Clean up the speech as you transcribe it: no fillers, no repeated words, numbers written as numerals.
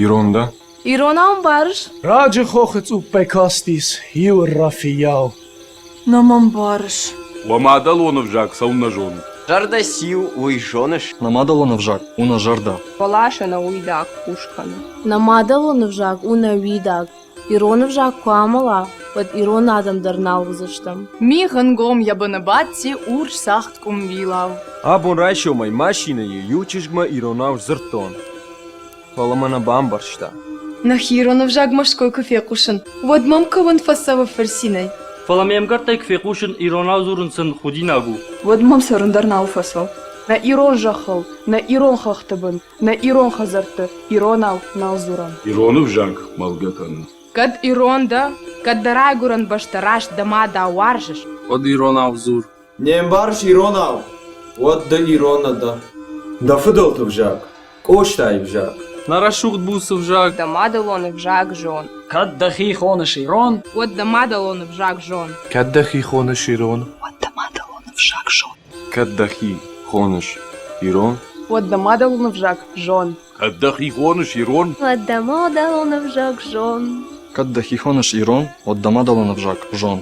Ирон дӕ? Иронау ӕмбарыс? Раджы хохы цъуппӕй кастис иу ӕрра фыййау. Нӕ мӕ мбарыс. Уӕ мадӕлон ӕвзаг цӕуылнӕ зонут? Зӕрдӕ циу, уый зоныс? Нӕ мадӕлон ӕвзаг у нӕ зӕрдӕ. Бӕлас ӕнӕ уидаг хус кӕны. Нӕ мадӕлон ӕвзаг у нӕ уидаг. Ирон ӕвзаг куы амӕла, уӕд ирон адӕм дӕр нал уыдзыстӕм. Мигъ ӕнгом йӕ быны бадти урс цагъд къуымбилау. Абон райсомӕй машинӕйы иу чызгмӕ иронау сдзырдтон, фӕлӕ мӕ нӕ бамбӕрста. Нӕхи ирон ӕвзаг Мӕскуыйы куы фехъусын, уӕд мӕм кӕуын фӕцӕуы фырцинӕй. Фӕлӕ ме мгӕрттӕй куы фехъусын иронау дзурын сын худинаг у. Уӕд мӕм цӕрын дӕр нал фӕцӕуы. Нӕ ирон зӕххыл, нӕ ирон хӕхты бын, нӕ ирон хӕдзӕртты иронау нал дзурӕм. Ирон ӕвзаг мӕлгӕ кӕны. Кӕд ирон дӕ, кӕд дӕ райгуырӕн бӕстӕ раст дӕ мадау уарзыс, уӕд иронау дзур. Не мбарыс иронау, уӕд ды ирон нӕ дӕ. Дӕ фыдӕлты взаг, Къостайы взаг. Нӕ рӕсугъд буц ӕвзаг. Дӕ мадӕлон ӕвзаг зон. Кӕд дӕхи хоныс ирон, уӕд дӕ мадӕлон ӕвзаг зон. Кӕд дӕхи хоныс ирон, уӕд дӕ мадӕлон ӕвзаг зон. Кӕд дӕхи хоныс ирон, уӕд дӕ мадӕлон ӕвзаг зон. Кӕд дӕхи хоныс ирон, уӕд дӕ мадӕлон ӕвзаг зон. Кӕд дӕхи хоныс ирон, уӕд дӕ мадӕлон ӕвзаг зон.